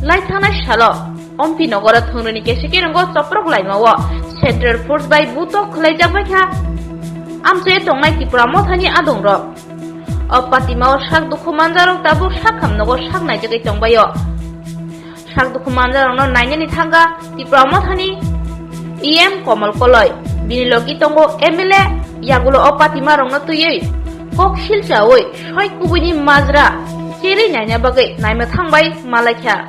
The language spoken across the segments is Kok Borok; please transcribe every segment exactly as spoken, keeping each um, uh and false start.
Lai thangnai salo Ompi nogoro thwngrwini kesekirwngo choprok laimao Central Force bai butok khwlaijak bai kha amchoi tongnai Tipra Mothani adongrok. O patimao sak dukhu manjarok tabuk sakham nogo sak naijagwi tongbaio. Sak dukhu manjarokno nainani thangkha Tipra Mothani E M Komol Koloi, bini logi tongo M L A, yagulo o patimarokno twiwi kok silchawi soi kubuini majra cherwi naina bagwi naima thangbai malaikha.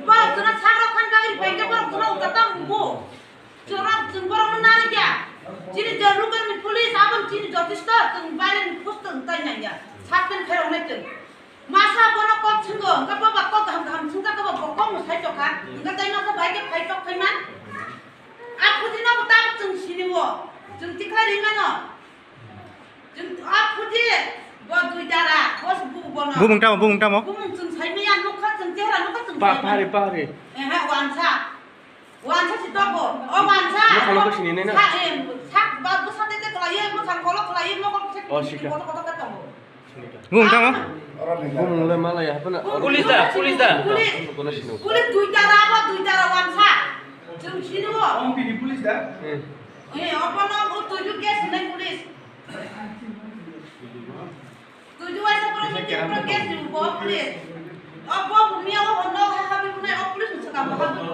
Borok jono sagra khan bagwi phaikhe borok jono uta tang bo. Chwng rok chwng borok no narwkya. Chini je local ni police aboni chini jotisto chwng baire ni post chwng tai nangya. Suspend khairok nai chwng. Masa bono kok swnggo, hwnkhe boba kok kaham kaham swngkha khe bo kok no sai tokha. Hwnkhe tai masa bai khe phai tok phaima. A phuti no bo tabuk chwng sini o. Chwng tikhlai ri mano. Chwng a phuti bo dui dara, bo se bu bono. Bumung tamo, bumung tamo? Bumung chwng sai maya nukha, chwng chehra nukha chwng Pa-, sai maya. Pahari, pahari. Eh, ha, wansa. Wansa si tobo. O wansa. Mo khalo ko sini nai na? Sa, eh, sa, ba, bwsa de de khlaiwi, mo sang kholo khlaiwi, mo kok se Oh, sika. Koto koto ka tongo. Bumung tamo? Bumung le mala ya, hapna. Police da, police da. Police. Kono sino. Police dui dara, bo dui dara wansa. Chwng sini o. Om pini police da? Eh. Eh, obo no, o tuju case nai police. Tuju waisa pura meeting pura case ni bo police. O bo bumia o hono ha ha bi bunai o police ni saka bo ha bi bunai.